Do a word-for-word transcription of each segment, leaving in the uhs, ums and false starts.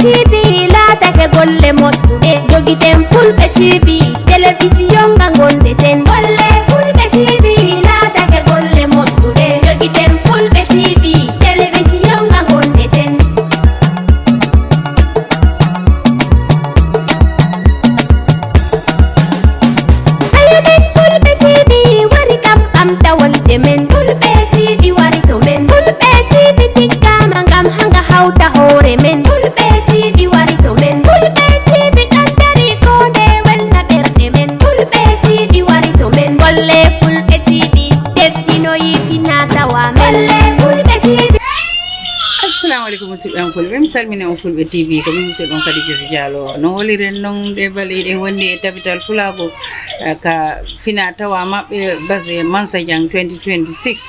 T V laatake golle moƴƴuɗe, jogiten Fulɓe T V, telewisiyon nga ngonɗeten. Golle Fulɓe T V laatake golle moƴƴuɗe, jogiten Fulɓe T V, telewisiyon nga ngonɗeten. Sayo men Fulɓe T V wari kam ɓamta wolde men. Fulɓe T V wari to men. Fulɓe T V tiggama ngam hanga hawta hoore men. Fulɓe T V wari to men. Fulɓe T V ɗon dari ko nde welna ɓerɗe men. Fulɓe T V wari to men. Golle Fulɓe T V teddinoyi fina tawa men. Golle Fulɓe T V. Assalamu aleykum, musidɓe am Fulɓe. Mi salmini on Fulɓe T V, ko min musidɗo on Kadi Jojo Diallo. No holiren non ɗe balɗe ɗen wondi e tabital Fulaagu, eh, ka fina tawa maɓɓe base Mansa Jang twenty twenty-six.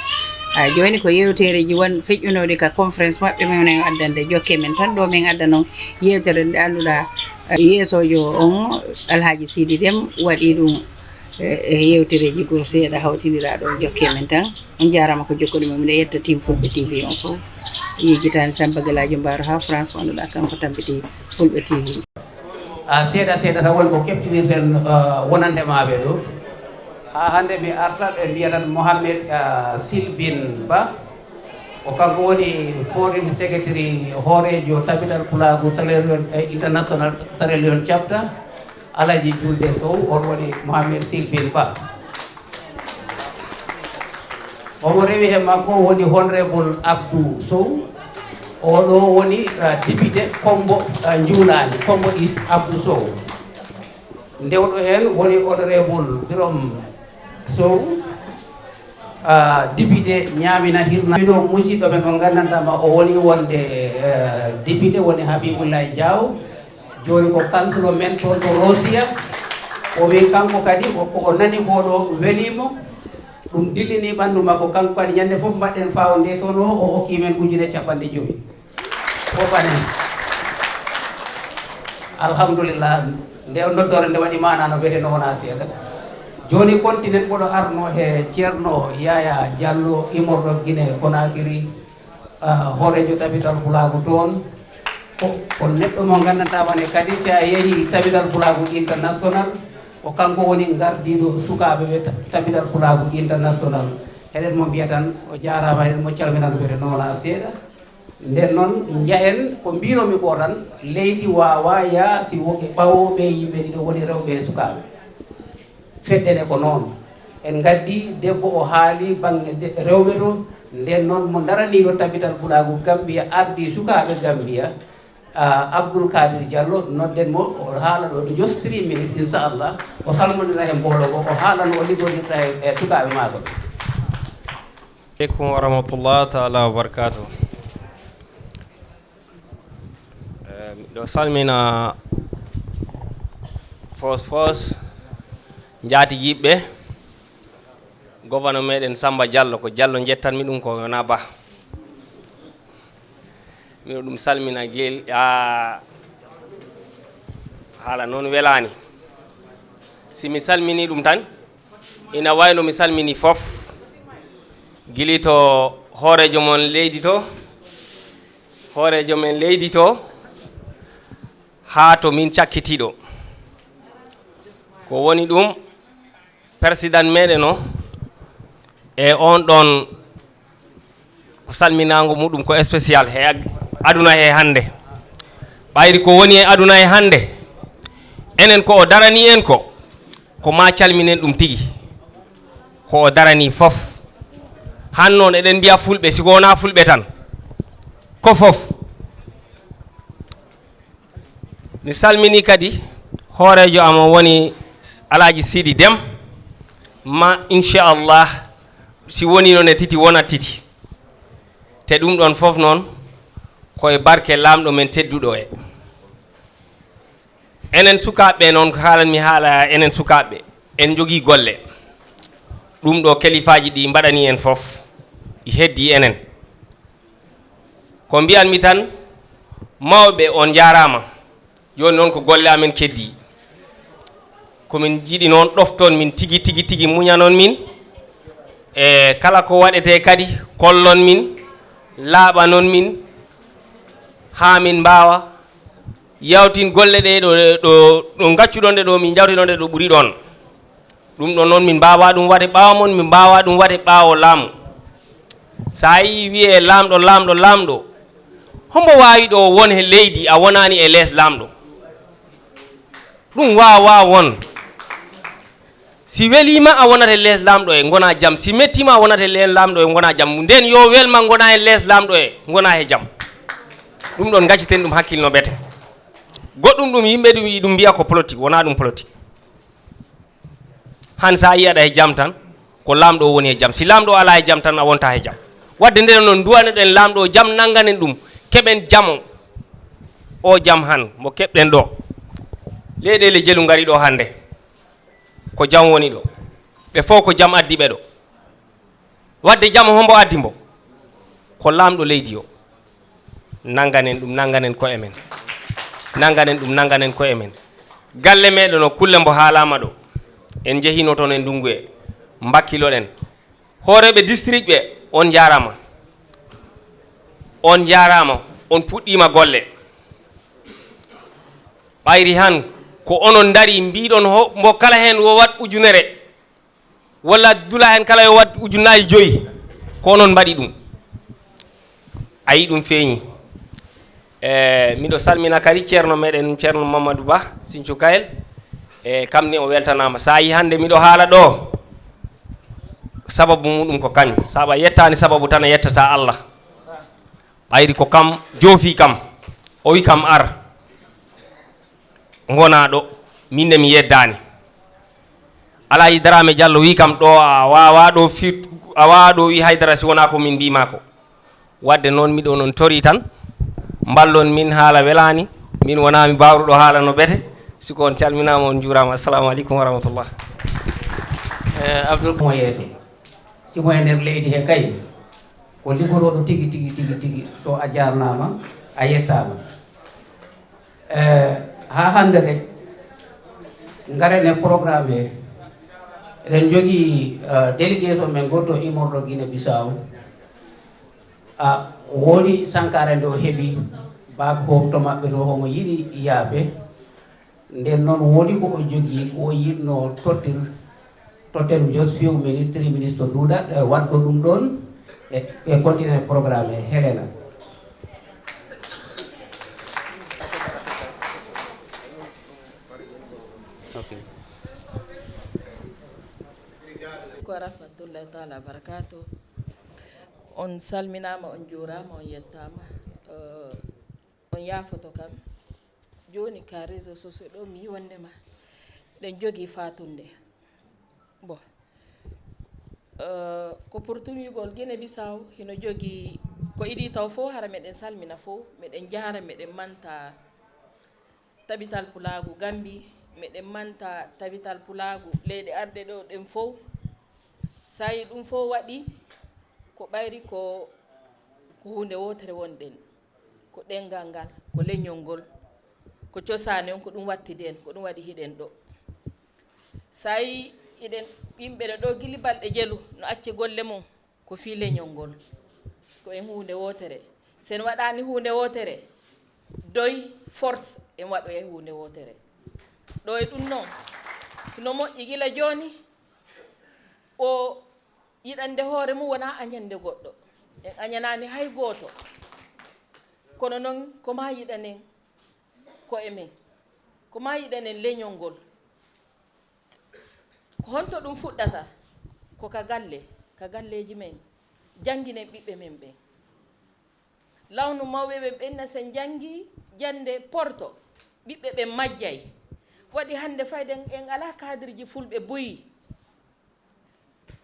Ah, jooni ko yewtereji won feƴƴunooɗi ka conference maɓɓe, min en addande jokke men tan ɗo, min adda non yewtere nde annduɗaa, eh, yeesojo on Alhaji Sidi Dem waɗi ɗum, eh, e yewtereji ko seeɗa hawtindira ɗo jokke men tan. On jaaraama ko jokkude men, miɗo yetta team Fulɓe T V on fof. Yejjitaani Samba Galajo Mbaaro haa France, ko annduɗaa kanko tampiti Fulɓe T V. Ah, seeɗa seeɗa tan woni ko keɓtinirten, ah, wonande maaɓe ɗo. Haa hannde mi arta ɓe mbiyatan Mohamed, ah, Sylvain Ba. O kanko woni foreign secretary hooreejo Tabital Pulaagu Sierra Leone, eh, International Sierra Leone Chapter. Alaji Julde Sow, on woni Mohamed Sylvain Ba. Omo rewi he makko woni Honorable Abdou Sow. Oɗo woni, ah, député Kombo, ah, Njuulaani, Kombo East Abdou Sow. Ndewɗo heen woni Honorable Birom Sow, ah, député Ñaamina Hirna. Ɗo musidɗo men mo nganndanɗaa ma o woni wonde, eh, député woni Habibullahi Diaw. Jooni ko kansulo men toon to Rosiya. O wi kanko kadi o, ko o nani ko ɗo welii mo. Ɗum dillini ɓanndu makko. Kanko kadi ñande fof mbaɗɗen foundation o, o okki men ujune capanɗe jowi. Fof anen. Alhamdulillah. Nde o noddoore nde waɗi maanaa no wiyetee no wonaa seeɗa. Jooni continent mboɗo arno he Ceerno Yaya Diallo immorɗo Guinée Conakry. Ah, hooreejo Tabital Pulaagu toon. Ko, ko neɗɗo mo nganndantaa ma ne kadi, si a yehii Tabital Pulaagu International, ko kanko woni ngardiiɗo sukaaɓe ɓe Ta-, Tabital Pulaagu International. Eɗen mo mbiya tan, o jaaraama, eɗen mo calmina no wiyetee no wonaa seeɗa. Nden noon, njahen ko mbiinomi ko tan, leydi waawaa yaa si wo-, e ɓawooɓe yimɓe ɗiɗo woni rewɓe e sukaaɓe. Fedde nde ko noon. En ngaddi debbo o haali bannge de-, rewɓe to. Nden noon mo daraniiɗo Tabital Pulaagu Gambiya ardii sukaaɓe Gambiya, ah, Abdoul Kadir Diallo, nodden mo, o haala ɗo ɗo just three minutes, inchallah. O salmonira e mboolo ngo, o haala no o liggodirta e, e sukaaɓe maako. Aleykum wa rahmatullah taala wa barakatuh. Eh, miɗo salmina foos foos njaatigiiɓe. Govano meɗen Samba Diallo, ko Diallo njettanmi ɗum, ko wona Ba. Miɗo ɗum salmina gel, a, haala noon welaani. Si mi salmini ɗum tan, ina wayno mi salmini fof. Gili to hooreejo mon leydi to, hooreejo men leydi to, haa to min cakkitiiɗo. Ko woni ɗum, persidan meɗen o, e on ɗon ko salminaango muɗum ko spécial he ag-, aduna he hannde. Ɓayri ko woni e aduna he hannde, enen ko o darani en ko, ko ma calminen ɗum tigi. Ko o darani fof. Han noon eɗen mbiya Fulɓe, si ko wonaa Fulɓe tan, ko fof. Mi salmini kadi hooreejo am o woni Alaaji Sidi Dem. Ma inchallah, si woni noon e titi, wona titi. Te ɗum ɗon fof noon, ko e barke Laamɗo men tedduɗo e. Enen sukaaɓe noon, ko haalanmi haala enen sukaaɓe, en njogii golle. Ɗum ɗo kelifaaji ɗi mbaɗani en fof, ɗi heddi enen. Ko mbiyanmi tan, mawɓe, on njaaraama. Jooni noon ko golle amen keddii. Ko min njiɗi noon ɗofton min tigi, tigi, tigi, muñanon min. E kala ko waɗetee kadi, kollon min, laaɓanon min, haa min mbaawa Yawtin golle ɗe ɗo, ɗo, ɗo ngaccuɗon ɗe ɗo, min njawtinon ɗe ɗo ɓuri ɗon. Ɗum ɗo noon min mbaawaa ɗum waɗde ɓaawo mon, min mbaawaa ɗum waɗde ɓaawo laamu. So a yii wiyee laamɗo, laamɗo, laamɗo, hombo waawi ɗo won he leydi a wonaani e lees laamɗo? Ɗum waawaa won. Si weliima a wonat e lees laamɗo e ngonaa jam, si mettiima a wonat e leen laamɗo e ngonaa jam. Nden yo welma ngonaa e lees laamɗo e ngonaa he jam. Ɗum ɗon ngacciten ɗum hakkil no bete. Goɗɗum ɗum yimɓe ɗum, ɗum mbiya ko politique, wonaa ɗum politique. Han so a yiyaɗa he jam tan, ko laamɗo o woni he jam. Si laamɗo o alaa he jam tan, a wontaa he jam. Wadde nden noon, nduwaneɗen laamɗo o jam, nannganen ɗum, keɓen jam o. O jam han, mo keɓɗen ɗo. Leyɗeele jelu ngari ɗo hannde. Ko jam woni ɗo. Ɓe fof ko jam addi ɓe ɗo. Wadde jam hombo addi mbo? Ko laamɗo leydi o. Nannganen ɗum, nannganen koye men. Nannganen ɗum, nannganen koye men. Galle meɗen o, kulle mbo haalaama ɗo. En njehiino toon e ndunngu e mbakkiloɗen. Hooreeɓe district ɓe, on njaaraama. On njaaraama, on puɗɗiima golle. Ɓayri han, ko onon ndari mbiɗon ho-, mbo kala heen wo waɗ ujunere. Walla dula heen kala yo waɗ ujunnaaji joyi, ko onon mbaɗi ɗum. Ayi, ɗum feeñi. E, miɗo salmina kadi ceerno meɗen, ceerno Mamadou Ba, Sinthiou Kayel. E, kam ni o weltanaama. So a yii hannde miɗo haala ɗo, sababu muɗum ko kañum. Sabu a yettaani sababu tan a yettata Allah. Ɓayri ko kam joofi kam. O wi kam ar. Ngonaa ɗo, min de mi yeddaani. Alaaji Daraame Jallo wii kam ɗo a waawaa ɗo firtu, a waawaa ɗo wii haydara si wonaa ko min mbiimaa ko. Wadde noon miɗo onon torii tan, mballon min haala welaani, min wonaa mi baawruɗo haala no bete, si ko on calminaama, on njuuraama. Assalamu aleykum wa rahmatullah. Eh, Abdoul mo yeeso, simo e nder leydi he kay, ko liggotooɗo tigi, tigi, tigi, tigi, so a jaarnaama, a yettaama. Eh, haa hannde rek, ngaren e programme he. Eɗen njogii, eh, délégation men goɗɗo immorɗo Guinée Bissau. Ah, woodi sankaare nde o heɓi, baak hoom to maɓɓe to, homo yiɗi yaafe. Nden noon, woodi ko o jogii, ko o yiɗno tottir. Totten Jospin, ministre, ministre Duuda, e waɗɗo ɗum ɗoon, e, e continue programme he. Helena. Ok. Ko rahmatullahi taala barakatu. On salminaama, on njuuraama, on yettaama. Eh, on yaafoto kam. Jooni ka réseau sociaux ɗo mi yi wondema eɗen jogii faatunde. Bon. Eh, ko pour tumyugol Guinée Bissau hino jogii ko idii taw fof, hara meɗen salmina fof, meɗen jahara, meɗen manta tabital pulaagu Gambi, meɗen manta tabital pulaagu leyɗe arɗe ɗo ɗen fof. So a yi ɗum fof waɗi ko ɓayri ko, ko huunde wootere wonɗen. Ko ɗenngal ngal, ko leñol ngol, ko cosaani on, ko ɗum wattidi en, ko ɗum waɗi hiɗen ɗo. So a yi iɗen, yimɓe ɗo ɗo gili balɗe jelu no acci golle mum, ko fii leñol ngol. Ko en huunde wootere. So en waɗaani huunde wootere, doy force en waɗoya huunde wootere. Ɗo e ɗum noon, hino moƴƴi gila jooni, o yiɗande hoore mum wonaa añande goɗɗo. En añanaani hay gooto. Kono noon, ko maa yiɗanen koye men. Ko maa yiɗanen leñol ngol. Ko honto ɗum fuɗɗata? Ko ka galle, ka galleeji men. Jannginen ɓiɓɓe men ɓen. Lawnu mawɓe ɓen ɓen, na sen janngii jannde porto, ɓiɓɓe ɓen majjay. Waɗi hannde fayde en, en alaa kaadirji fulɓe buy.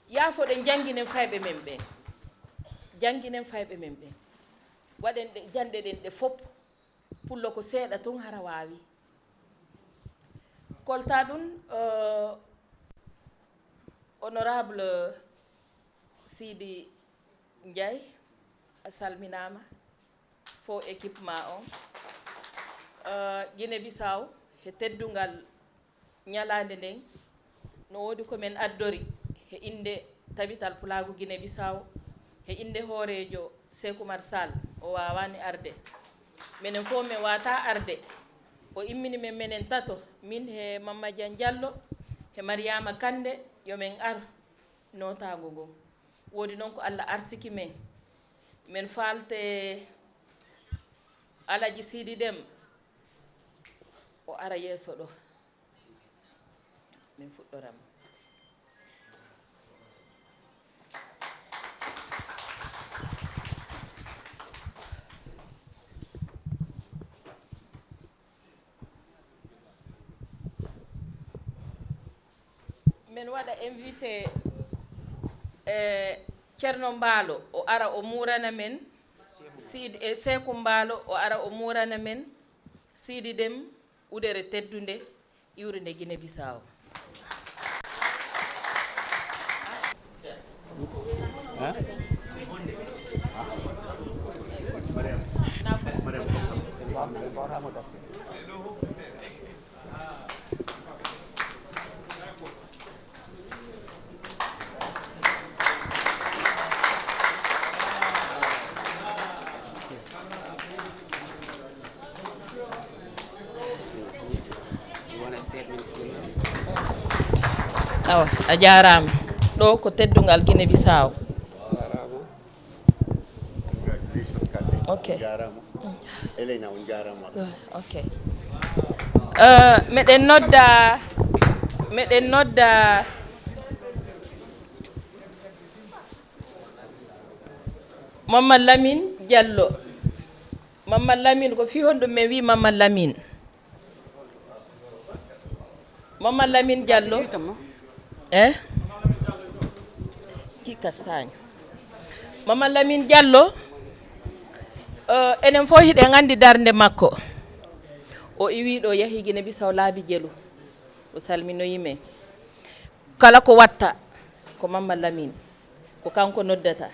Yaafoɗen, jannginen fayɓe men ɓen. Jannginen fayɓe men ɓen. Waɗen ɗe, janɗe ɗen ɗe fop. Pullo ko seeɗa tun hara waawi. Kolta ɗun, eh, honorable Sidi Ndiaye, a salminaama, fof équipe ma on. Eh, Guinée Bissau, he teddungal ñalaande nden, no woodi ko men addori he innde Tabital Pulaagu Guinée Bissau, he innde hooreejo Seeku Umar Sal, o waawaani arde. Menen fof men waawataa arde, O immini men menen tato, min he Mamma Diagne Diallo, he Mariama Kande, yo men ar nootaango ngo. Woodi noon ko Allah arsiki men. Men faalte Alaji Sidi Dem, o ara yeeso ɗo. Min fuɗɗoran mo. Min waɗa invité, eh, Ceerno Mbaalo, o ara o muurana men. Siidi, eh, Seeku Mbaalo, o ara o muurana men. Siidi Dem, uɗere teddunde. Iwrude Guinée Bissau. Awa, a jaaraama. Ɗo ko teddungal Guinée Bissau. Ok. Elena, on jaaraama. Ok. Eh, meɗen nodda, meɗen nodda Mamma Lamine Diallo. Mamma Lamine, ko fii honɗum men wii Mamma Lamine? Mamma Lamine Diallo. Eh? Ki kastaño. Mamma Lamine Diallo, eh, enen fof hiɗen anndi darnde makko. O iwii ɗo, yahi Guinée Bissau laabi jelu. O salminoyi men. Kala ko watta, ko Mamma Lamine. Ko kanko noddata.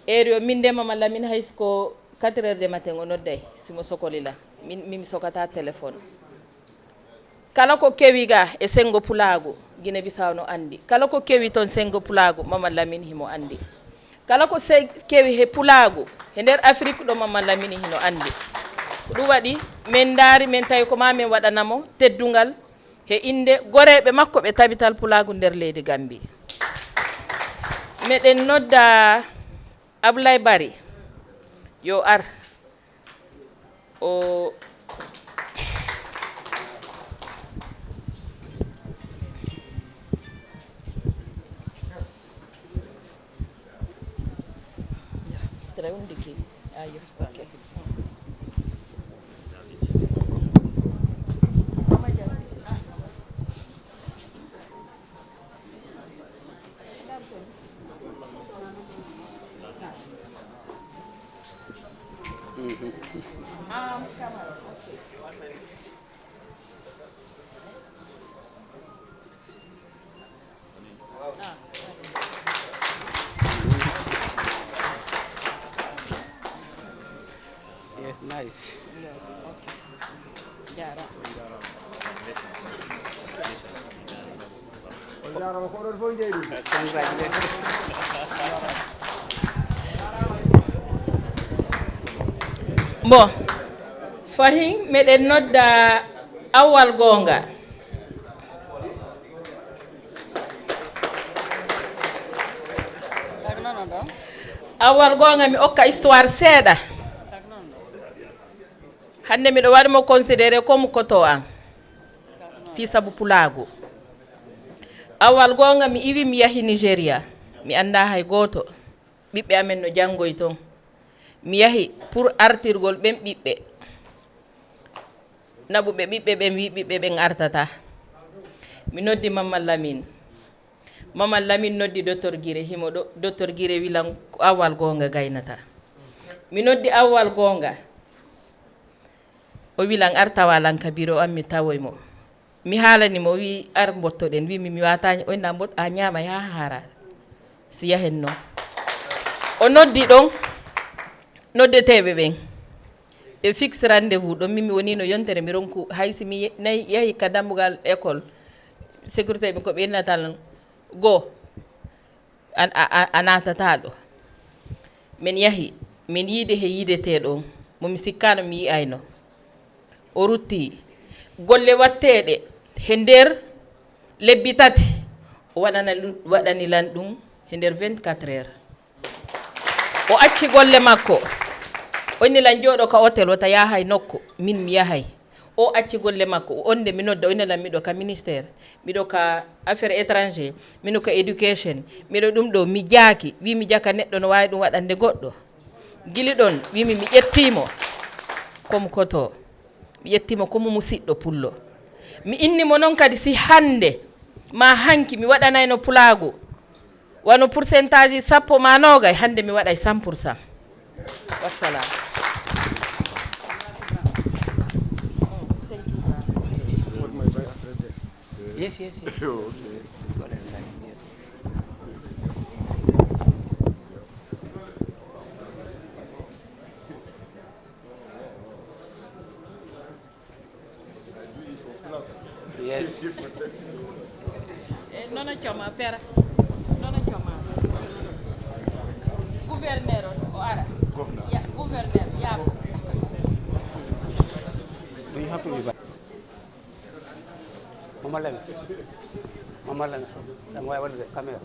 Heure o min nde Mamma Lamine, hay so ko quatre heures de matin o nodday, si mo sokolila. Min, min mi sokata téléphone. Kala ko kewi ga e senngo pulaagu, Guinée Bissau no anndi. Kala ko kewi toon senngo pulaagu, Mamma Lamine himo anndi. Kala ko se-, kewi he pulaagu, he nder Afrik ɗo, Mamma Lamine hino anndi. Ko ɗum waɗi, min ndaari, min tawi ko ma min waɗana mo teddungal he innde goreeɓe makko ɓe tabital pulaagu nder leydi Gambie. Meɗen nodda Ablaye Bari, yo ar. O Très compliqué. Ah, yes, ok. Yes, nice. On jaaraama, ko oɗon fof njeyi ɗum. Congratulations. Bon, fahin meɗen nodda Awwal Goonga. Awwal Goonga, mi okka histoire seeɗa. Hannde miɗo waɗi mo considéré comme koto an, fii sabu pulaagu. Awwal Goonga, mi iwi, mi yahi Nigeria, mi anndaa hay gooto. Ɓiɓɓe amen no janngoy toon. Mi yahi pour artirgol ɓen ɓiɓɓe. Naɓuɓe ɓiɓɓe ɓen, wii ɓiɓɓe ɓen artataa. Mi noddi Mamma Lamine. Mamma Lamine noddi Docteur Giré, himo ɗo, Docteur Giré wi lan ko Awwal Goonga gaynata. Mi noddi Awwal Goonga. O wi lan ar tawa lan ka biro an, mi tawoy mo. Mi haalani mo, o wi ar mbottoɗen. Wi mi, mi wata, o inna mbot-, a ñaamay haa haara. Si yahen non. O noddi ɗon, noddeteeɓe ɓen. Ɓe fixe rendez-vous ɗon, min mi woni no yontere, mi ronku, hay si mi ye-, nay-, yahi ka dambugal école, sécurité ɓe ko ɓe innata lan, go, a, a, a, a naatataa ɗo. Min yahi, min yiidi he yiidetee ɗon, mo mi sikkaano mi yi'ayno. O rutti, golle watteeɗe he nder lebbi tati, o waɗana lu-, waɗani lan ɗum he nder vingt-quatre heures. O acci golle makko. O inni lan, "Jooɗo ka hôtel, wota yahay nokku, min mi yahay." O acci golle makko. O, on nde mi nodda, o inni lan, "Miɗo ka ministère, miɗo ka affaires étrangères, miɗo ka éducation, miɗo ɗum ɗo." Mi jaaki, wi mi jaka neɗɗo no waawi ɗum waɗande goɗɗo. Gili ɗon, wimi mi ƴettiimo komo koto, mi ƴettiimo komo musiɗɗo pullo. Mi inni mo noon kadi, si hannde ma hanki mi waɗanayno pulaagu wano pourcentage sappo ma noogay, hannde mi waɗay cent pour cent. Wassalam. Yes, yes, yes. Go ahead, sir. Yes. Yes. Eh, nono coma, pera. Nono coma. Gouverneur o, o ara. Governor. Ya, gouverneur, ya. Do you have to be back? Mama Lam. Mama Lam. Lam, why, what is it? Come here.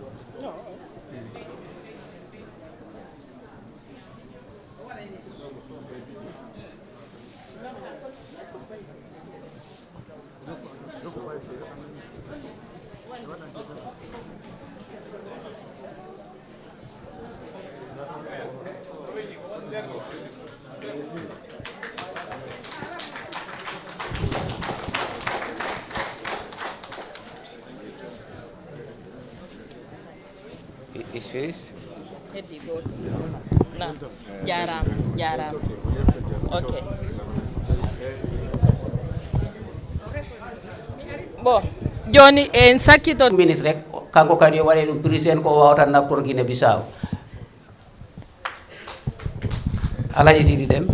Is finished? Heddi gooto. Na. Jaaraama, jaaraama. Ok. Bon, jooni en sakkito. Ministre rek, kanko kadi o waɗe ɗum prisen ko o wawata nappor Guinée Bissau. Alhaji Sidi Dem.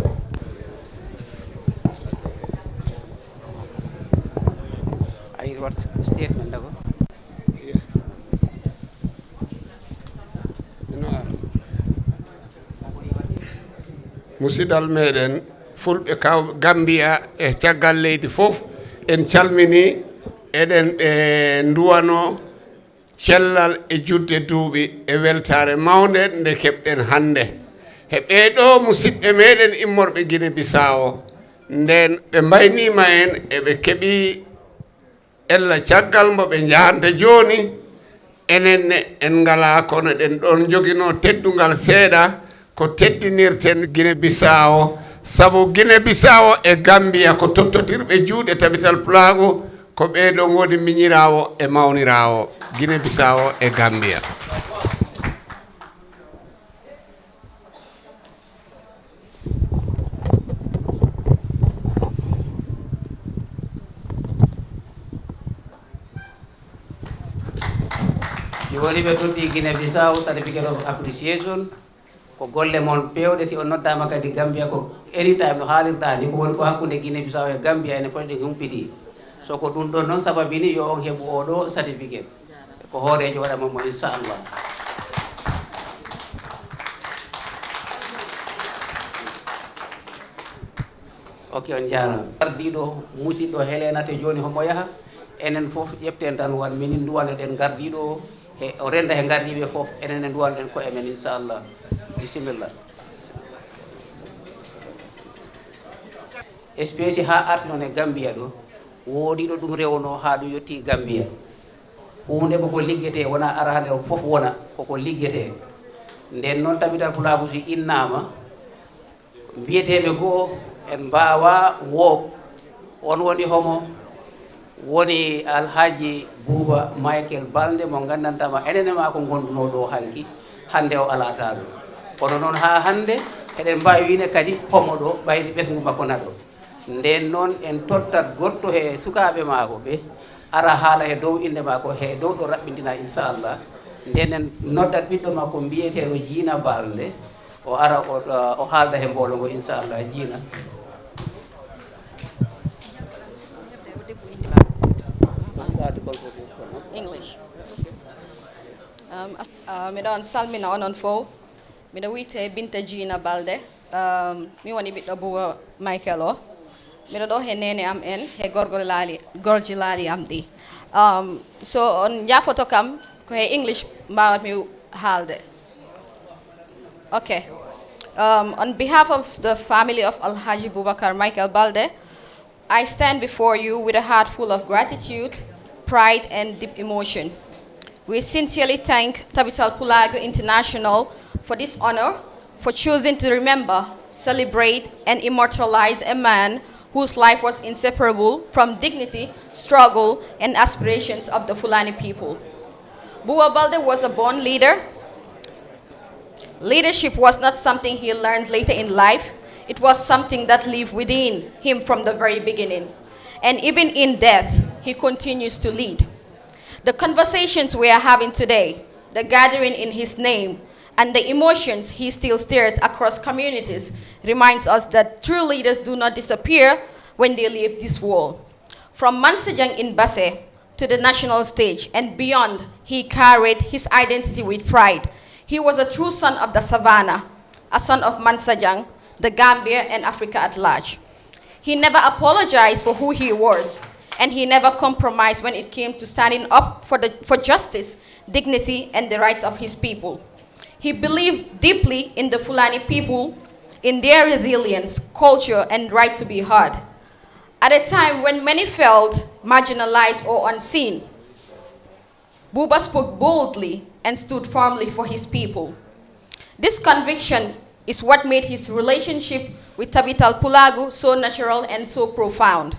Ay, what statement dago? Musidal meɗen fulɓe ka Gambia e caggal leydi fof, en calmini, eɗen ɓe nduwano cellal e juutde duuɓi e weltaare mawnde nde keɓɗen hannde. He ɓee ɗoo musidɓe meɗen immorɓe Gine Bisaawo, ndeen ɓe mbayniima en, eɓe keɓi ella caggal mbo ɓe njahanta jooni, enen ne en ngalaa, kono eɗen ɗoon njoginoo teddungal seeɗa, ko teddinirten Gine Bisaawo, sabu Gine Bisaawo e Gambia ko tottotirɓe juuɗe Tabital Pulaagu, ko ɓee ɗoo ngoni miñiraawo e mawniraawo Gine Bisaawo e Gambia. Jooni ɓe totti Guinée Bissau certificate of appreciation. Ko golle mon peewɗe, si on noddaama kadi Gambia ko anytime no haalirta ni, ko woni ko hakkunde Guinée Bissau e Gambia ene foti ɗum humpiti. So ko ɗum ɗon noon sababini yo on heɓu oo ɗoo certificate. Ko hooreejo waɗa mo mo inchallah. Ok, on njaaraama. Gardiiɗo, musiɗɗo Helena to jooni homo yaha. Enen fof ƴeften tan wan minin nduwano ɗen gardiiɗo o. He o renda he gardiiɓe fof, enen ne nduwano ɗen koye men inchallah. Bisimilla. Especi haa arti noon e Gambia ɗo, woodi ɗo ɗum rewono haa ɗum yotti Gambia. Huunde koko liggetee, wona ara hannde o fof wona, koko liggetee. Nden noon Tabital Pulaagu si innaama, mbiyeteeɓe goo en mbaawaa woob. On woni homo? Woni Alhaji Buuba Michael Balde mo nganndantaama enen e maako ngondunoo ɗo hanki, hannde o alaataa ɗo. Kono noon haa hannde eɗen mbaawi wiine kadi homo ɗo ɓayri ɓesngu makko naɗo. Nden noon en tottat goɗɗo he sukaaɓe maako ɓe ara haala he dow innde maako he dow ɗo raɓɓintinaa inchallah. Nden en noddat ɓiɗɗo makko mbiyeteeɗo Jiina Balde. O ara o, o haalda he mboolo ngo inchallah Jiina. English. Um, as- uh, miɗo on salmina onon fof. Miɗo wiyte Binta Jiina Balde. Um, mi woni ɓiɗɗo Buuba Michael o. Miɗo ɗo he neene am en, he gorgorlaali, gorjilaali am ɗi. Um, so on njaafoto kam, ko he English mbaawatmi haalde. Okay. Um, on behalf of the family of Alhaji Boubacar Michael Balde, I stand before you with a heart full of gratitude, pride, and deep emotion. We sincerely thank Tabital Pulagu International for this honor, for choosing to remember, celebrate, and immortalize a man whose life was inseparable from dignity, struggle, and aspirations of the Fulani people. Buwa Balde was a born leader. Leadership was not something he learned later in life. It was something that lived within him from the very beginning. And even in death, he continues to lead. The conversations we are having today, the gathering in his name, and the emotions he still stirs across communities reminds us that true leaders do not disappear when they leave this world. From Mansajang in Basse to the national stage and beyond, he carried his identity with pride. He was a true son of the savannah, a son of Mansajang, the Gambia, and Africa at large. He never apologized for who he was, and he never compromised when it came to standing up for, the, for justice, dignity, and the rights of his people. He believed deeply in the Fulani people, in their resilience, culture, and right to be heard. At a time when many felt marginalized or unseen, Buba spoke boldly and stood firmly for his people. This conviction is what made his relationship with Tabital Pulagu so natural and so profound.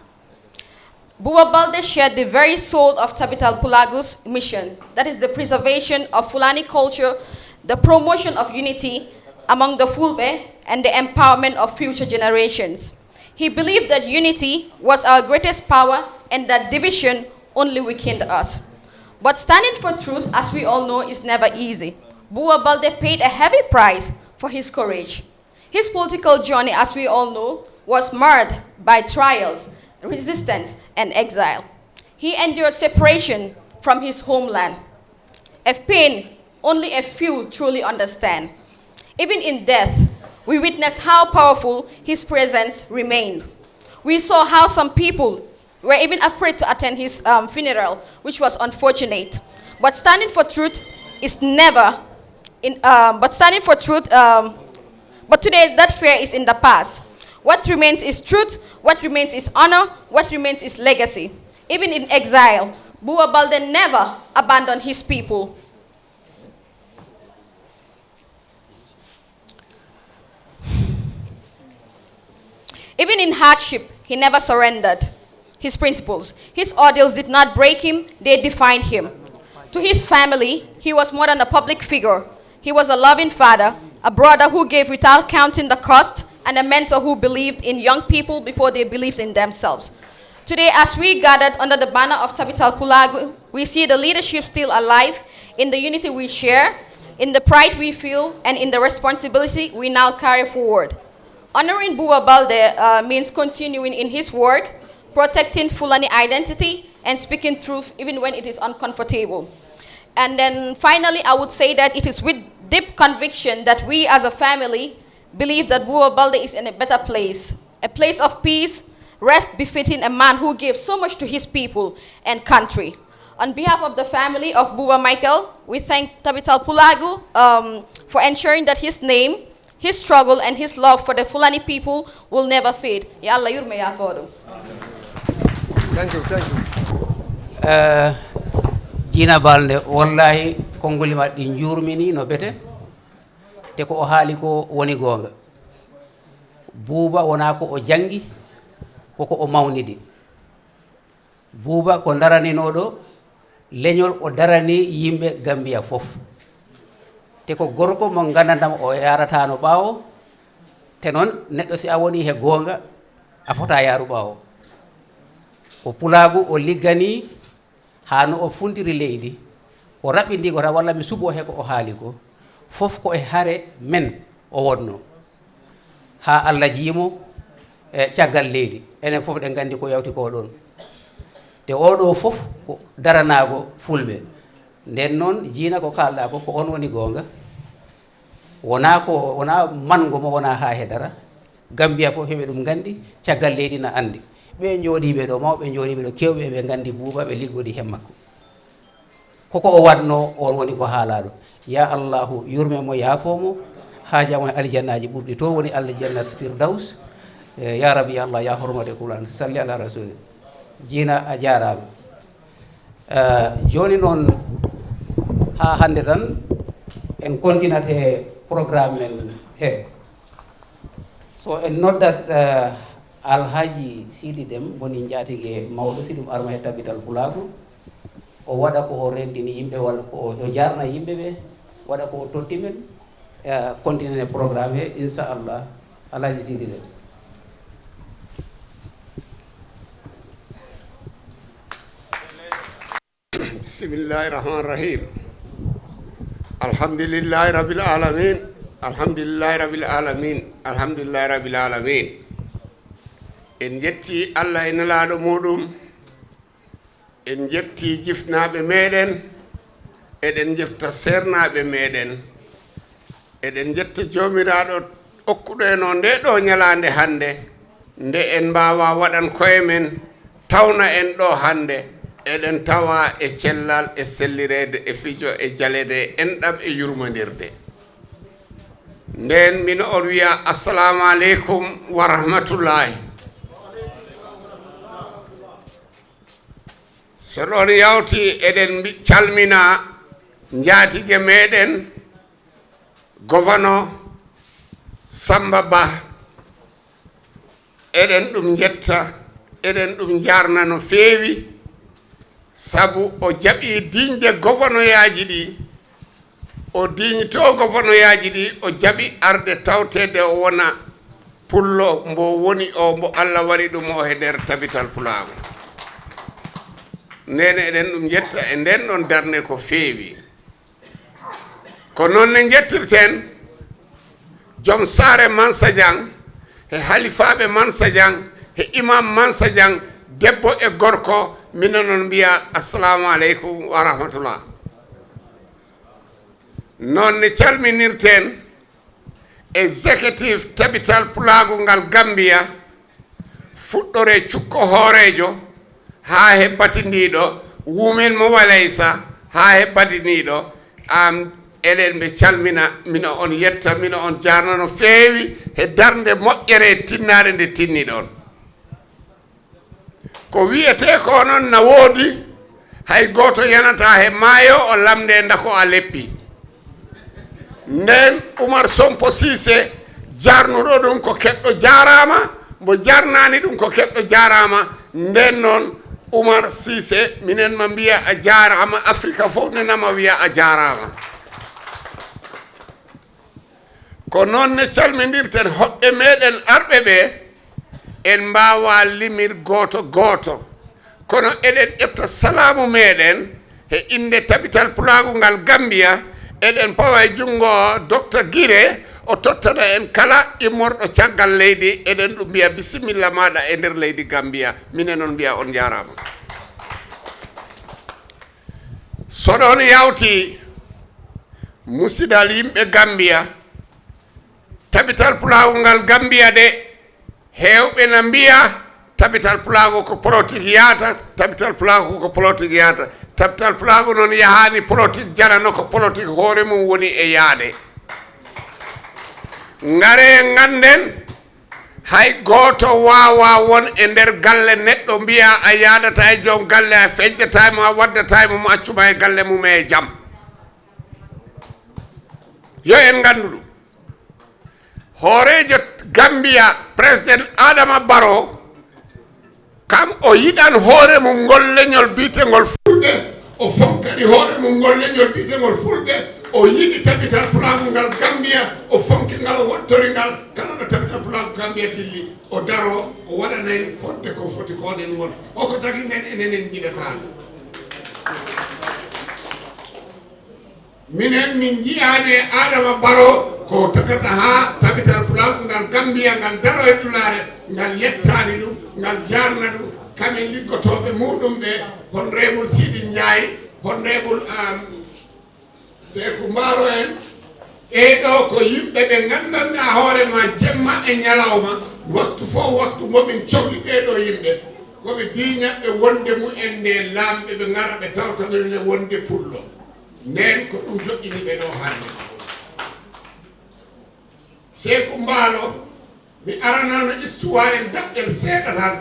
Buba Balde shared the very soul of Tabital Pulagu's mission, that is the preservation of Fulani culture, the promotion of unity among the Fulbe, and the empowerment of future generations. He believed that unity was our greatest power and that division only weakened us. But standing for truth, as we all know, is never easy. Buba Balde paid a heavy price for his courage. His political journey, as we all know, was marred by trials, resistance, and exile. He endured separation from his homeland, a pain only a few truly understand. Even in death, we witness how powerful his presence remained. We saw how some people were even afraid to attend his, um, funeral, which was unfortunate. But standing for truth is never in, um, but standing for truth, um, but today that fear is in the past. What remains is truth, what remains is honor, what remains is legacy. Even in exile, Buba Balde never abandoned his people. Even in hardship, he never surrendered his principles. His ordeals did not break him, they defined him. To his family, he was more than a public figure. He was a loving father, a brother who gave without counting the cost, and a mentor who believed in young people before they believed in themselves. Today, as we gathered under the banner of Tabital Pulagu, we see the leadership still alive in the unity we share, in the pride we feel, and in the responsibility we now carry forward. Honoring Buba Balde, uh, means continuing in his work, protecting Fulani identity, and speaking truth even when it is uncomfortable. And then finally, I would say that it is with deep conviction that we as a family believe that Buba Balde is in a better place, a place of peace, rest befitting a man who gave so much to his people and country. On behalf of the family of Buba Michael, we thank Tabital Pulagu, um, for ensuring that his name, his struggle, and his love for the Fulani people will never fade. Yo Allah yurmo yaafoo ɗum. Thank you, thank you. Eh, Jiina Balde, wallahi konngoli ma ɗi njuurmini no bete, te ko o haali ko woni goonga. Buuba wonaa ko o janngi, ko ko o mawnidi. Buuba ko daraninooɗo leñol, o darani yimɓe Gambia fof. Te ko gorko mo nganndanɗam o yarataano ɓaawo, te noon neɗɗo si a woni he goonga, a fota yaaru ɓaawo. Ko pulaagu o liggani haa no o funtiri leydi, o raɓɓindi ko tan walla mi suɓo he ko o haali ko, fof ko e hare men o wonno. Haa Allah jiimo e caggal leydi, enen fof ɗen nganndi ko yawti ko ɗoon. Te oɗo fof ko daranaago fulɓe. Nden noon, Jiina, ko kaalɗaa ko, ko oon woni goonga. Wonaa ko, wonaa manngo mo wonaa haa he dara. Gambia fof heɓe ɗum nganndi, caggal leydi na anndi. Ɓe jooɗiiɓe ɗo, mawɓe jooɗiiɓe ɗo, keewɓe ɓe nganndi Buuba, ɓe liggoɗi heen makko. Koko o waɗno, on woni ko haalaaɗo. Ya Allahu, yurme mo, yaafo mo, haaja mo e aljannaaji ɓurɗi to woni aljannat Firdaws. Eh, ya Rabbi, ya Allah, ya hormate Qur'an. Salli ala Rasul. Jiina a jaaraama. Eh, jooni noon, haa hannde tan, en kontinat he programme men he. So en noddat, eh, Alhaji Sidi Dem, woni njaatige mawɗo, si ɗum arma he Tabital Pulaagu. O waɗa ko o rentini yimɓe, walla ko o, o jaarna yimɓe ɓe, waɗa ko o totti men, eh, continue programme he, inchallah, Alhaji Sidi Dem. Bismillahi rahmani rahim. Alhamdulillahi rabbil alamin. Alhamdulillahi rabbil alamin. Alhamdulillahi rabbil alamin. En njetti Allah e Nelaaɗo muɗum. En njetti jifnaaɓe meɗen. Eɗen njefta seernaaɓe meɗen. Eɗen njetta Joomiraaɗo okkuɗo en o nde ɗo ñalaande hannde, nde en mbaawa waɗan koye men, tawna en ɗo hannde, eɗen tawa e cellal, e sellireede, e fijo, e jaleede, e enɗam, e yurmondirde. Nden mino on wiya, "Assalamu aleykum wa rahmatullahi." So ɗon yawti, eɗen mbi-, calmina njaatige meɗen, Govano Samba Ba, eɗen ɗum njetta, eɗen ɗum njaarna no feewi, sabu o jaɓi diñde govanoyaaji ɗi, o diñitoo govanoyaaji ɗi, o jaɓi arde tawteede o wona pullo mbo woni o, mbo Allah waɗi ɗum o he nder Tabital Pulaagu. Ndeen eɗen ɗum njetta e ndeen ɗon darnde ko feewi. Ko noon ne njettirten joom saare Mansa Jang, he halifaaɓe Mansa Jang, he imam Mansa Jang, debbo e gorko, minen on mbiya, "Assalamu aleykum wa rahmatullah." Noon ne calminirten executive Tabital Pulaagu ngal Gambia, fuɗɗore cukko hooreejo haa he batindiiɗo, wumen mo walaysa haa he batindiiɗo, am, eɗen ɓe calmina, mino on yetta, mino on jaarna no feewi he darnde moƴƴere e tinnaare nde tinniɗon. Ko wiyetee ko noon na woodi, hay gooto yanata he maayo o lamnde ndako a leppi. Nden Umar Sompo Siise jaarnuɗo ɗum ko keɗɗo jaaraama, mbo jaarnaani ɗum ko keɗɗo jaaraama. Nden noon Umar Siise, minen ma mbiya a jaaraama, Afrika fof nena ma wiya a jaaraama. Ko noon ne calmindirten hoɓɓe meɗen arɓe ɓe, en mbaawa limir gooto gooto, kono eɗen ƴetta salaamu meɗen he innde Tabital Pulaagu ngal Gambia, eɗen pawa e junngo Docteur Gire, o tottana en kala immorɗo caggal leydi, eɗen ɗum mbiya bisimilla maaɗa e nder leydi Gambia, minen on mbiya on njaaraama. So ɗon yawti, musidal yimɓe Gambia, Tabital Pulaagu ngal Gambia de, heewɓe na mbiya Tabital Pulaagu ko politique yaata, Tabital Pulaagu ko politique yaata. Tabital Pulaagu noon yahaani politique, janano ko politique hoore mum woni e yaade. Ngare ngannden, hay gooto waawa won e nder galle neɗɗo mbiya a yaadata e joom galle, a feñƴata e mo, a waddata e mo, mo accuma e galle mum e jam. Yo en nganndu ɗum. Hooreejo Gambia, President Adama Barrow, kam o yiɗan hoore mum ngol leñol biyeteengol Fulɓe, o fonkani hoore mum ngol leñol biyeteengol Fulɓe, o yiɗi Tabital Pulaagu ngal Gambia, o fonki ngal, o wattori ngal, kala ɗo Tabital Pulaagu Gambia dilli, o daro, o waɗana en fodde ko foti ko oɗen won. Hoko tagi nden enen en njiɗataa ɗum. Minen min njiyaani e Adama Barrow ko tagata haa Tabital Pulaagu ngal Gambia ngal daro e tulaare, ngal yettaani ɗum, ngal jaarna ɗum, kamen liggotooɓe muuɗum ɓe, Honorable Sidi Ndiaye, Honorable, um, Seeku Mbaalo en, Ɓee ɗoo ko yimɓe ɓe nganndanɗaa hoore ma jemma e ñalawma, waktu fof waktu momin cohli ɓee ɗoo yimɓe. Ko ɓe diiñatɓe wonde mumen nde laamɓe ɓe ngara ɓe tawta min wonde pullo. Ndeen ko ɗum joɗɗini ɓe ɗoo hannde. Seeku Mbaalo, mi aranaano histoire en daɓɓel seeɗa tan.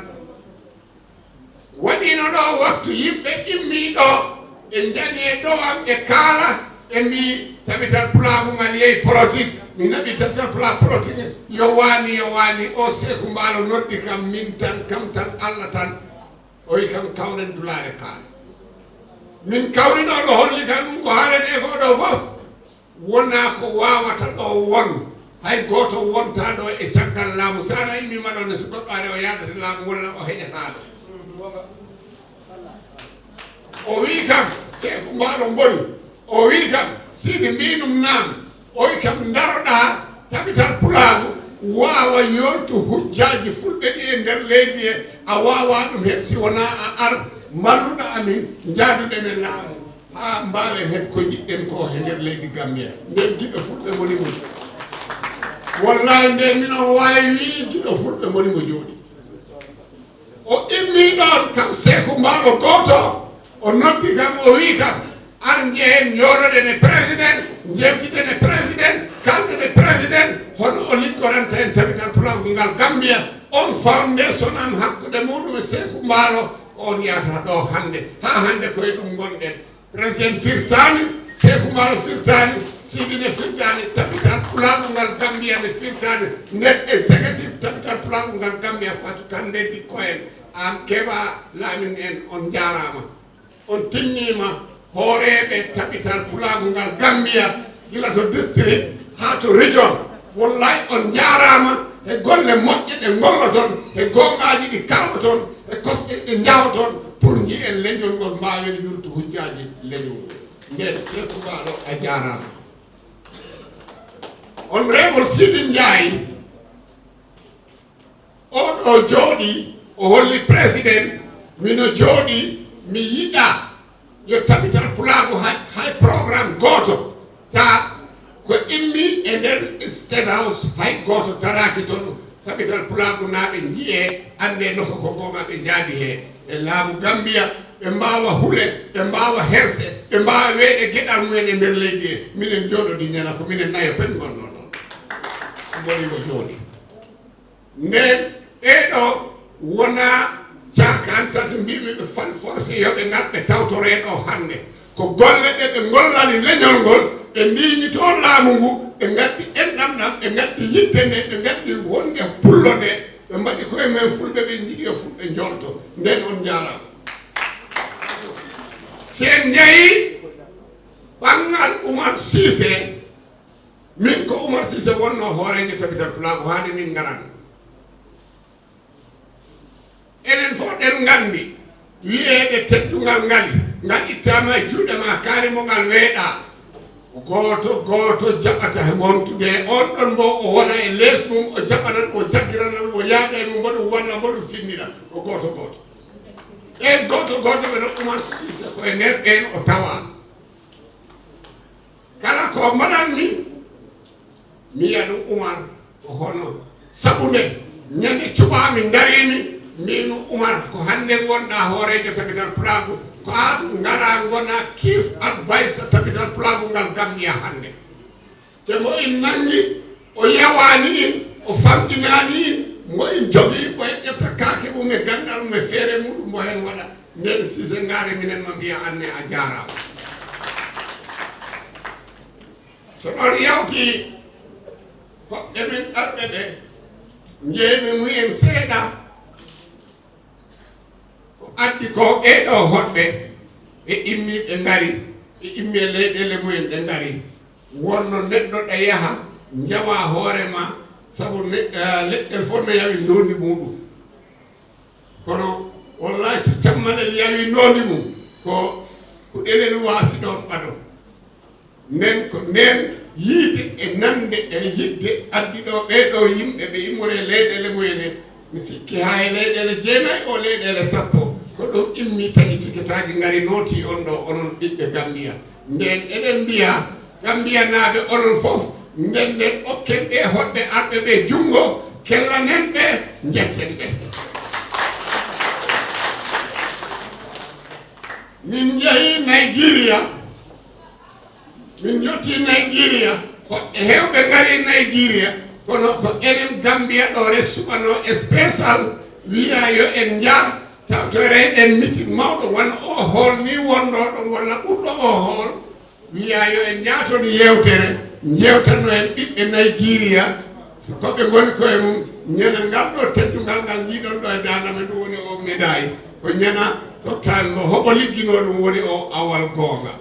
Waɗiino ɗo waktu yimɓe immii ɗo, ɓe njani e ɗo am, ɓe kaala, ɓe mbii tabital pulaagu ngal yehi polotik. Mi naɓi tabital pulaagu polotik, yo waani, yo waani. O Seeku Mbaalo noddi kam, min tan, kam tan, Alla tan. O wi kam kawren dulaare kaala. Min kawrinoo ɗo holli kam ɗum ko haalete ko ɗo fof. Wonaa ko waawata ɗo won, hay gooto wontaa ɗo e caggal laamu. So ara immiima ɗo ne suka ɓaare o yaadata laamu walla o heƴataa ɗo. O wii kam, Seeku Mbaalo mboni, o wii kam, Siidi mbii ɗum naam, o wii kam ndaroɗaa tabital pulaagu waawa yoltu hujjaaji fulɓe ɗi e nder leydi he, a waawaa ɗum heɓ si wonaa a ar mballuɗa amin, njaaduɗen e laamu. Haa mbaawen heɓ ko njiɗɗen ko he nder leydi Gambia. Nden giɗo fulɓe mboni mo. Wallahi nden minon waawi wii giɗo fulɓe mboni mo jooɗi. O immii ɗoon kam Seeku Mbaalo gooto, o noddi kam, o wii kam, ar njehen njooɗoɗen e président, njewtiden e président, kalden e président, hono o liggoranta en tabital pulaagu ngal Gambia. On foundation am hakkunde muɗum e Seeku Mbaalo, ko on yahata ɗo hannde. Haa hannde ko e ɗum ngonɗen. Président firtaani, Seeku Mbaalo firtaani, Siidi ne firtaani, tabital pulaagu ngal Gambia ne firtaani, nden exécutif tabital pulaagu ngal Gambia Fatu Kande Dikko en, aan Keɓa Laamin en, on njaaraama. On tinniima hooreeɓe tabital pulaagu ngal Gambia, gila to district haa to region. Wallahi on njaaraama he golle moƴƴe ɗe ngolloton, he gooŋaaji ɗi kalɓoton, he kosɗe ɗe njahoton pour njiyen leñol ngol mbaawen yultu hujjaaji leñol ngol. Nden Seeku Mbaalo a jaaraama. Honorable Siidi Njaay, o ɗo jooɗi, o holli président, mino jooɗi, mi yiɗa yo tabital pulaagu hay, hay programme gooto ta ko immi e nder State House, hay gooto taraaki toon. Tabital pulaagu naaɓe njiyee, anndee nokku ko goonga ɓe njaadi he e laamu Gambia, ɓe mbaawa hule, ɓe mbaawa herse, ɓe mbaawa weeɗe geɗal mumen e nder leydi he. Minen njooɗodi ñana ko minen nayo pen ngonnoo ɗoon. Mboni mo jooɗi. Nden ɓee ɗo wonaa caakaan tati mbiimi ɓe fal forcé yo ɓe ngar ɓe tawtoree ɗo hannde. Ko golle ɗe ɓe ngollani leñol ngol, ɓe ndiiñitoo laamu ngu, ɓe ngaddi enɗam ɗam, ɓe ngaddi yiɗde nde, ɓe ngaddi wonde pullo nde, ɓe mbaɗi koye men fulɓe, ɓe njiɗi yo fulɓe njolto. Nden on njaaraama. Si en njehii ɓanngal Umar Siise, min ko Umar Siise wonnoo hooreejo tabital pulaagu haa nde min ngarani. Enen fof ɗen nganndi, wiyeede teddungal ngali, ngal ittaama e juuɗe ma, kaari mo ngal weeɗaa. Gooto gooto jaɓata wontude e oon ɗon mbo o wona e lees mum, o jaɓana ɗum, o jaggirana ɗum, o yaada e mum, mboɗo walla mboɗo finnira. Ko gooto gooto. Ɓeen gooto gooto ɓe no Umar Siise ko e nder ɓeen o tawaa. Kala ko mbaɗanmi, mi yiya ɗum Umar ko hono sabu nde ñande cuɓaami ndariimi, mbiimi Umar ko hannde ngonɗaa hooreejo tabital pulaagu, ko aan ngaraa ngonaa chief adviser tabital pulaagu ngal Gambia hannde. Te mo in nanngi, o yawaani in, o famɗinaani in, mo in jogii, mo en ƴetta kaake mum e ganndal mum e feere muɗum mo heen waɗa. Nden Siise ngaare minen ma mbiya anne a jaaraama. So ɗon yawti hoɓɓe men arɓe ɓe, njeeymi mumen seeɗa. Ko addi ko ɓee ɗo hoɗɓe, ɓe immi ɓe ngari, ɓe immi e leyɗeele mumen ɓe ngari. Wonno neɗɗo ɗa yaha, njawa hoore ma, sabu ne-, eh, leɗɗel fof no yawi ndondi muɗum. Kono wallahi so cammalel yawi ndondi mum, ko kuɗelel waasi ɗon ɓado. Nden ko nden yiide e nande e yidde addi ɗo ɓee ɗo yimɓe ɓe immori e leyɗeele mumen en. Mi sikki haa e leyɗeele jeenayi o leyɗeele sappo, ko ɗum immi taƴi tiketaaji ngari nooti on ɗo, onon ɓiɓɓe Gambiya. Nden eɗen mbiya Gambiyanaaɓe onon fof, Nden nden okken ɓe hoɗɓe arɓe ɓe junngo, kellanen ɓe, njetten ɓe. Min njehi Nigeria, min njotti Nigeria, ko heewɓe ngari Nigeria, kono ko enen Gambia ɗo re suɓano spécial, wiya yo en njah, tawtoreɗen mitin mawɗo, wano o hall ni wonɗo ɗon, walla ɓurɗo o hall, wiya yo en njaaton yewtere, njewtano en ɓiɓɓe Nigeria, ko ɓe ngoni koye mum, ñana ngal ɗo teddungal ngal njiiɗon ɗo e daande am, ɗum woni o médaille. Ko ñana tottaani mo, hoɓo ligginoo ɗum woni o awal goonga.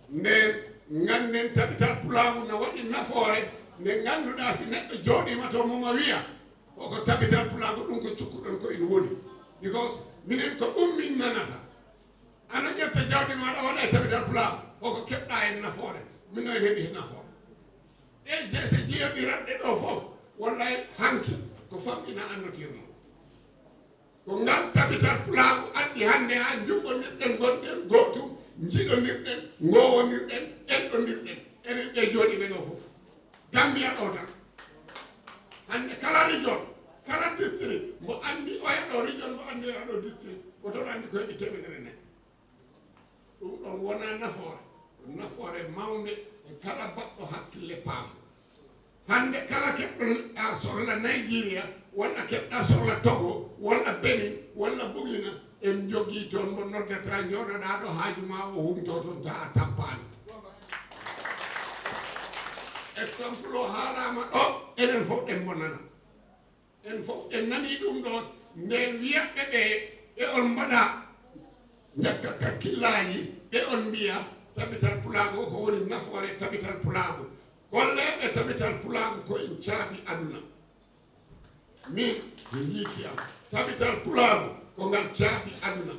Nden ngannden tabital pulaagu no waɗi nafoore, nde ngannduɗaa si neɗɗo jooɗiima to mum a wiya, koko tabital pulaagu ɗum ko cukkuɗon ko ina woni. Because minen ko ɗum min nanata. Ano ƴetta jawdi maɗa waɗa e tabital pulaagu, koko keɓɗa heen nafoore, min no en heɓi heen nafoore. Ɗe jese jeeɗi raɗɗe ɗo fof, wallay hanki ko famɗina annotirno. Ko ngal tabital pulaagu addi hannde haa njuɓɓondirɗen, ngonɗen gootum, njiɗondirɗen, ngowondirɗen, enɗondirɗen, enen ɓe jooɗiiɓe ɗo fof. Gambia ɗo tan. Hannde kala region, kala district, mbo anndi oya ɗo region, mbo anndi oya ɗo district, ko toon anndi ko heɓi teemedere nayi. Ɗum ɗon wonaa nafoore, ko nafoore mawnde e kala baɗɗo hakkille paam. Hannde kala keɓɗo a sohla Nigeria, walla keɓɗa sohla Togo, walla Benin, walla Burkina, en njogii toon mo noddata, njooɗoɗaa ɗo haaju ma o humto toon, ta a tampaani. Exemple o haalaama ɗo, enen fof en mbo nana. En fof en nanii ɗum ɗo, nden wiyatɓe ɓe, ɓe on mbaɗa, njokka kakkillaaji, ɓe on mbiya, tabital pulaagu, ko woni nafoore tabital pulaagu? Golleeɓe tabital pulaagu ko en caabi aduna. Min, mi njiiti am, tabital pulaagu ko ngal caabi aduna.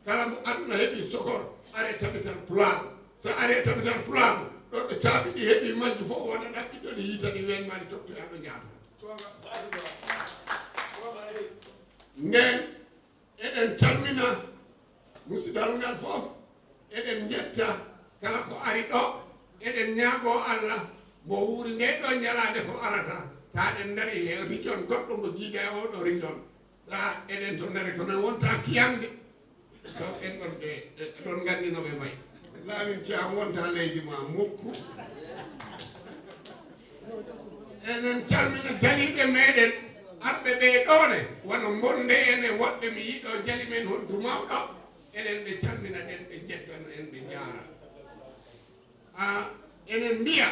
Kala mo aduna heɓi sokor, are tabital pulaagu. So are tabital pulaagu, ɗo ɓe caabi ɗi heɓi majju fof, wona ɗaɓɓiɗo ɗi yiita ɗi ween ma ɗi coftoya ɗo njaata. Nden eɗen calmina musidal ngal fof, eɗen njetta kala ko ari ɗo, eɗen ñaago Allah mo wuuri nde ɗo ñalaande ko arata, ta ɗen ndari he region goɗɗo mo jiida e oɗo region, ta eɗen to ndari kono wonta kiyande. Donc en ɗon ɓe, e, ɗon nganndi no ɓe mbayi. Laamin Caam wonta leydi ma mukku. Enen calmina jaliiɓe meɗen arɓe ɓe ɗoone, wano Mbonde en e woɗɓe mi yiɗo jali men hontu mawɗo. Enen ɓe calmina ɗen, ɓe njettano en, ɓe njaara. A, enen mbiya,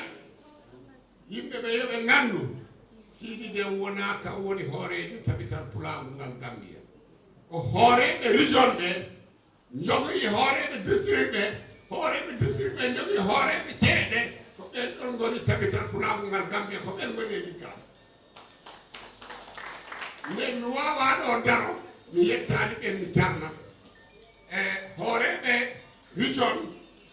yimɓe ɓe yo ɓe nganndu, Siidi Dem wonaa ka woni hooreejo tabital pulaagu ngal Gambia. Ko hooreeɓe région ɓe, njogii hooreeɓe district ɓe, hooreeɓe district ɓe njogii hooreeɓe cere ɗe, ko ɓen ɗon ngoni tabital pulaagu ngal Gambia, ko ɓen ngoni e liggam. Nden mi waawaa ɗo daro, mi yettaani ɓen, mi jarna ɓe. E hooreeɓe region,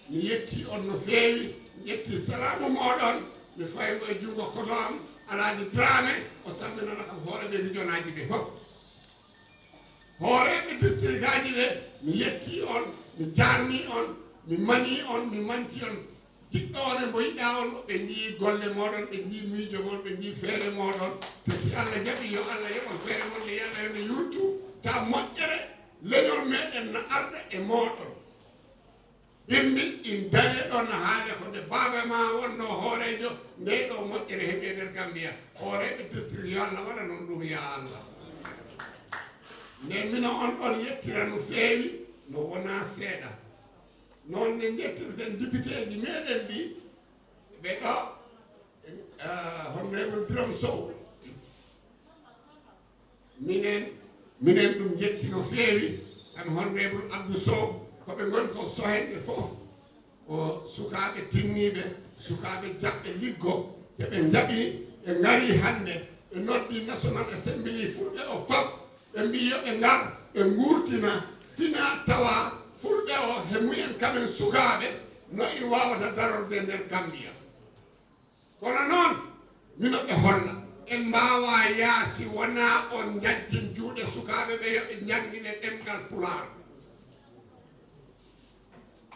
mi yetti on no feewi, mi ƴetti salaamu mooɗon, mi fawi mo e junngo koto am, Alaaji Dramé, o salminana kam hooreeɓe regionaaji ɓe fof. Hooreeɓe distrikaaji ɓe, mi yetti on, mi jarni on, mi mani on, mi manti on. Jiɗɗo on e mbo yiɗa on, ɓe njii golle mooɗon, ɓe njii miijo mon, ɓe njii feere mooɗon. Te si Allah jaɓi, yo Allah yoɓon feere mon nde, yo Allah yo nde yurtu. Ta moƴƴere leñol meɗen na arda e mooɗon. Bimbi in dare ɗon na haale ko nde baaba ma wonno hooreejo, nde ɗo moƴƴere heɓi e nder Gambia. Hooreeɓe district, yo Allah waɗa noon ɗum, ya Allah. Nde mino on ɗon yettira no feewi, no wona seeɗa. Noon ne njettirten députéji meɗen ɗi, ɓe ɗo, eh, Honorable Birom Sow. Minen, minen ɗum njetti no feewi, kan Honorable Abdou Sow, ko ɓe ngoni ko sohenɓe fof, ko sukaaɓe tinniiɓe, sukaaɓe jaɓɓe liggo, te ɓe njaɓi, ɓe ngari hannde, ɓe noddi National Assembly fulɓe o fop, ɓe mbi yo ɓe ngar, ɓe nguurtina, fina tawa fulɓe o he mumen kamen sukaaɓe, no en waawata darorde nder Gambia. Kono noon, mino ɓe holla, en mbaawaa yaasi wonaa on njajjin juuɗe sukaaɓe ɓe yo ɓe njanngine ɗemngal Pulaar.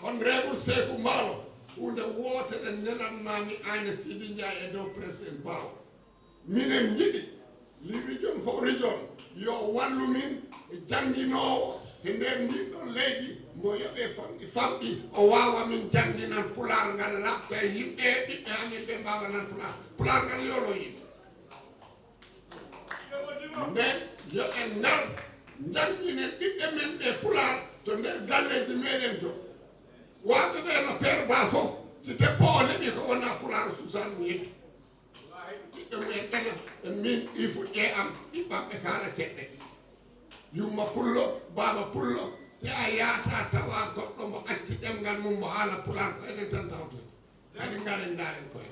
Honorable Seeku Mbaalo, Huunde wootere nelanmaami Aine Siidi Njaay e dow président Baw. Minen njiɗi li region fof region yo wallu min e jannginoowo he nder ndin ɗon leydi mbo yoɓe famɗi famɗi o waawa min jannginan pulaar ngal laɓta e yimɓe ɓiɓɓe amin ɓe mbaawa nan pulaar pulaar ngal yolo yimɓe nden yo en ngar jannginen ɓiɓɓe men ɓe pulaar to nder galleeji meɗen to waɓɓe ɓe no perba fof si debbo o leɓi ko wona pulaar susan yettu ɓiɓɓe mumen ɓena en min ɗi fuɗɗe am ɓiɓɓam ɓe kaala ceɗɗe yumma pullo baaba pullo te a yaata tawa goɗɗo mo acci ɗemngal mum mo haala pulaar ko enen tan tawtoy kadi ngaren ndaren koye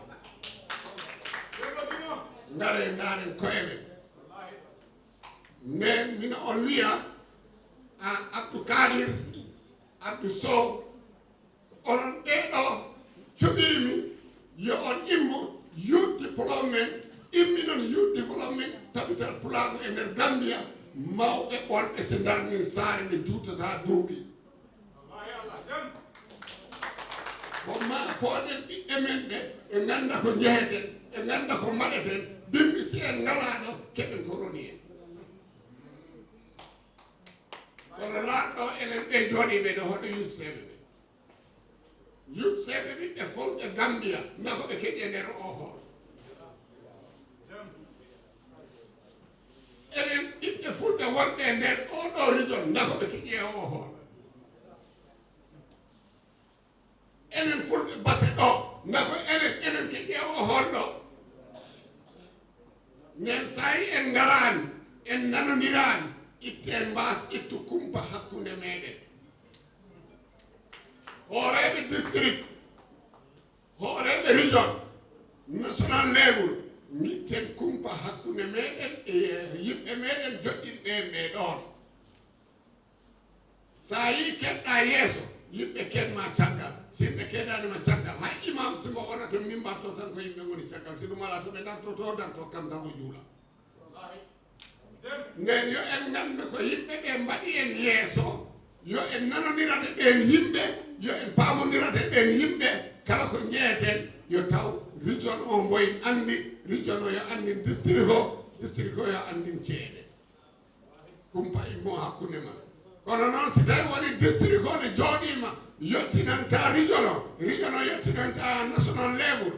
ngaren ndaren koye men nden mino on wiya a abdou kadir abdou sow onon ɓeeɗo cuɓiimi yo on immo youth development imminon youth development tabital pulaagu e nder gambia mawɓe ɓolɓe si ndarnin saare nde juutata duuɓi ko ma pooɗen ɓiɓɓe men ɓe ɓe ngannda ko njeheten ɓe ngannda ko mbaɗeten bimbi si en ngalaɗo keɓen ko roni en kono laaɗo enen ɓe jooɗiɓe ɗo hoɗo youth seeɓe ɓe Yumseeɓe ɓiɓɓe fulɓe Gambia nako ɓe keƴi e nder o hool. Enen ɓiɓɓe fulɓe wonɓe e nder oɗo region nako ɓe keƴi e o hool. Enen fulɓe base ɗo nako enen enen keƴi e o hool ɗo. Nden sayi en ngaraani en nanondirani itten mbaas ittu kumpa hakkunde meɗen. Hooreeɓe district hooreeɓe region national level ngitten kumpa hakkunde meɗen e yimɓe meɗen joɗɗinɓe ɓe ɗoon. So a yii keɗɗa yeeso yimɓe keɗma caggal si yimɓe keɗanima caggal hay imam simo wona to mimbar to tan ko yimɓe goni caggal si ɗum ala to ɓe dartoto darto kam dago juula nden yo en ngandu ko yimɓe ɓe mbaɗi en yeeso yo en nanondirade ɓen yimɓe yo en pamondirade ɓen yimɓe kala ko jeeyeten yo taw region o mboyen andi region o yo andin district o district o yo andin ceeɗe kumpa immo hakkunde ma kono noon si tawi woni district o ne jooɗima yettinanta region o region o yettinanta national level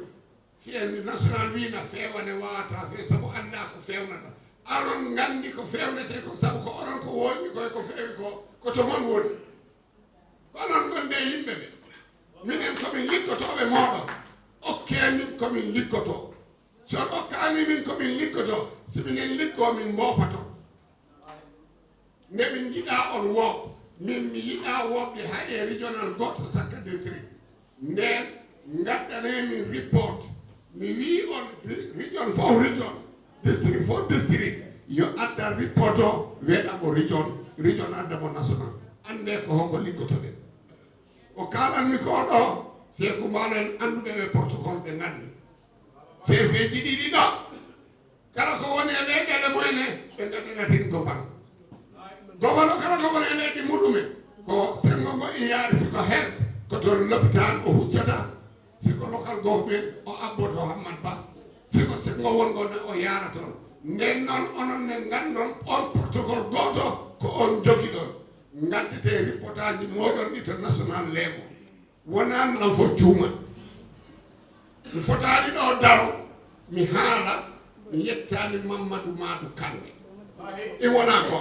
si en national wi na feewa ne wawata fee saabu anda ko fewnata anon gandi ko fewnete ko saabu ko onon ko woñi koye ko feewi ko ko to mon woni ko onon gonde yimɓe ɓe minen komin liggotoɓe moɗon okke min komin liggoto si on okkani min komin liggoto si minen liggo min mbopato nde min jiɗa on woob min mi yiɗa woobde hay e regional goto sakka district nden gaddane min report mi wi on region fof region district fof district yo addan report o weɗamo region region addamo national ande ko hoko liggotoɗen o kalanmi ko ɗo seku mbalo en anduɓe ɓe protocole ɓe ganni sefeji ɗiɗi ɗo kala ko woni e ɗe ɗele mumen ɓe gaddanatin gofal gofal o kala ko woni e leydi muɗumen ko sengo ngo iyaari siko health ko toon lopital o huccata siko local government o abboto hammad ba siko sengo wongo ne o yaara toon nden noon onon ne gandon on protocole goto ko on jogiɗon gaddete reportaji moɗon ɗi to national level wonani lan fof juuma mi fotani ɗo daro mi haala mi yettani mammadu madu kande ɗi wona ko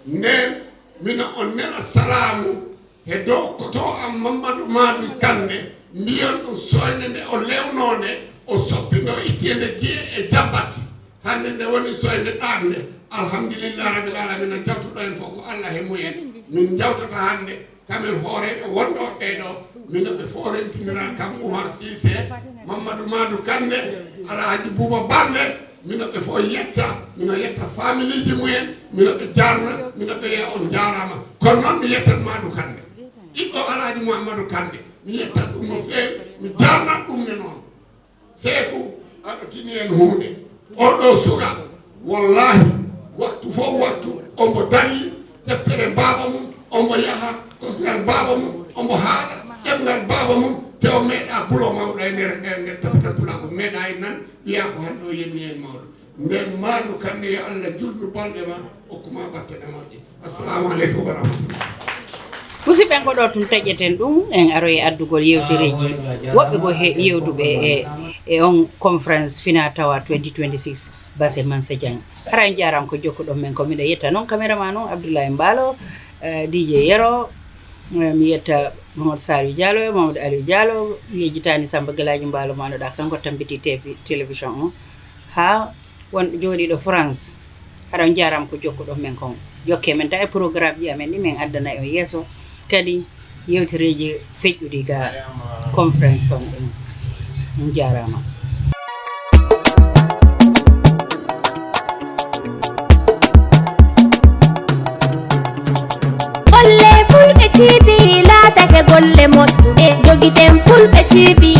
nden mino on nela salamu he dow koto am mammadu madu kande mbiyon ɗum soyne nde o lewnode o soppino ittiyende giye e jabbatti hannde nde woni soyde ɗaande alhamdulillah rabbil alamina jawtuɗo en fof ko allah he mumen min jawtata hannde kamen hooreɓe wonɗo ɓeɗo mino ɓe fof rentinira kam oumar sise mamadou madou kande alhaji bouba bande mino ɓe fof yetta mino yetta familiji mumen mino ɓe jarna mino ɓe wiya on jarama kono noon mi yettat madou kande ɓiɗɗo alhaji mouhamadou kande mi yettat ɗum no fewi mi jarnat ɗum ne noon Seeku aɗa tini en huunde oɗo suka wallahi waktu fof waktu omo dañi teppere baaba mum omo yaha kosngal baaba mum Omo haala ɗemngal baaba mum, te o meeɗa bulo mawɗo e nder, e nder tapatal pulaagu, meeɗa e nan wiya ko hannde o yenni en mawɗo. Nden maandu kamɓe, yo Allah juutnu balɗe ma, okku ma batte ɗe moƴƴe. Assalamu aleykum wa rahmatullah. Musidɓe, ko ɗo tun taƴeten ɗum, en aroye addugol yewtereeji woɓɓe ko he yewtuɓe e, e on conférence fina tawa twenty twenty-six Basse Mansa Diagne. Hara en jaaraama ko jokkuɗon men ko. Miɗo yetta noon caméraman on Abdoulaye Mbaalo, eh, D J Yero, eh, mi yetta Mamadou Saliou Diallo, Mamadou Aliou Diallo, mi yejjitaani Samba Gelaaji Mbaalo, maanoɗa kanko tampiti te-, télévision on. Haa won jooɗiiɗo France. Hara on jaaraama ko jokkuɗon men kon. Jokke men ta e programme ji amen ɗi men addana on yeeso. Kadi yewtereeji feƴƴuɗi ga conférence ton ɗum. On jaaraama. Golle Fulɓe T V laatake golle moƴƴuɗe. Jogiten Fulɓe T V,